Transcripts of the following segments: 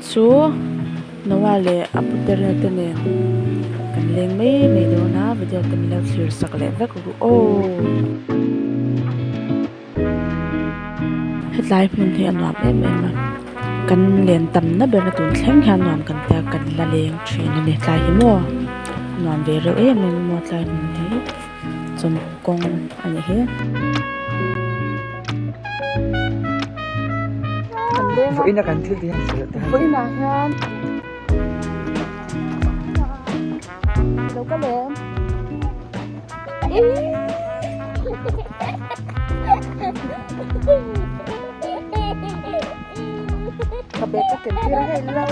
chu Noah leh a puterna te nen kan leng mai mai dawn a video te min lo thlir sak leh vek ru aw. Hetlai hmun hi a nuam em em a kan len tamna ber na tun thleng hian nuam kan tia kan la leng thin a ni tlai hi maw a nuam ve reuh em em a maw tlai hmun hi chawm kawng a nih hi. Vawiin a kan thil tih hian sawi te Vawiin ah hian lo ka lem ka bag ka ken tir ngei lo.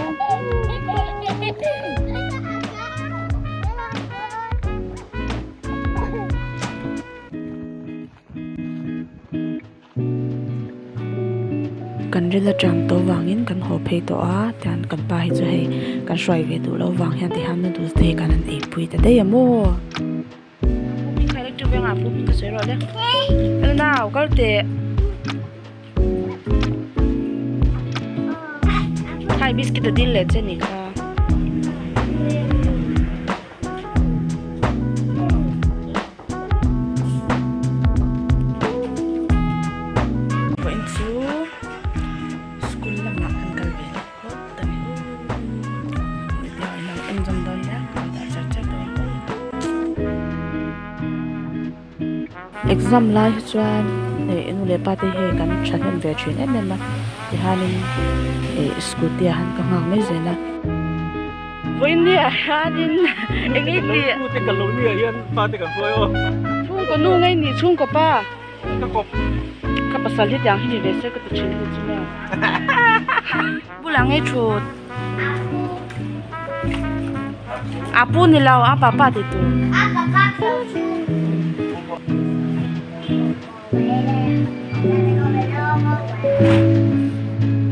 Kan ril atang tawh vangin kan haw phei tawh a tian kan pa hi chu hei kan hruai ve duh loh vang hian tihian noodles te hi kan han eipui ta daih a maw. Hai biscuit a dil leh che nih kha. Vawiin chu school lamah kan kal ve leh phawt a ni video in lo en zawm dawn nia ka lo dah char char dawn exam lai hi chuan eh nu leh pa te hi kan thahnem ve thin em em a tihianin eh scooty ah han ka nghak mai zel a. Vawiin ni ah hianin eng nge tih? Pu te ka lo ni ah hian pa te kan hruai aw. Chhungkaw nu ngei ni chhungkaw pa. Ka kawp. Ka pasal hi tiang hi ni ve se ka ti thin hi chu maw. Bulah ngei thut. A pu ni lo a papa ti tur. A papa chu.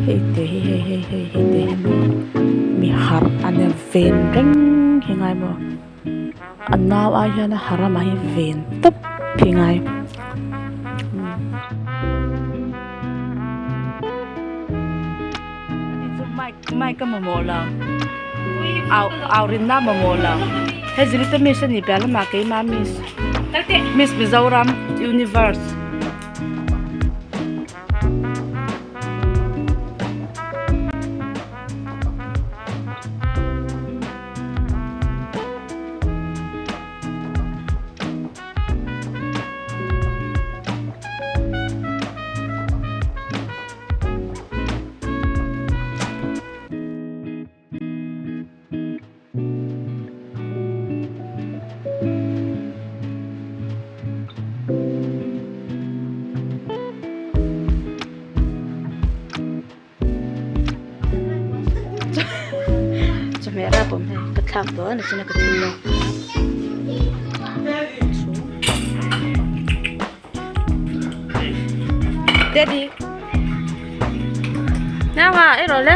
Hei te hi hei hei hei hei te hi maw mi harh a nia ven reng hi ngai maw a nau ai hian a harh a mah hi ven tawp hi ngai. Mic a mamawh lo au au rinna a mamawh lo hei zirlite miss a nih piah lamah keimah miss miss Mizoram universe. Chawhmeh rap awm hei ka thlak tawh a nichina ka thil lawk kha. Daddy. Nanga, ei rawh le.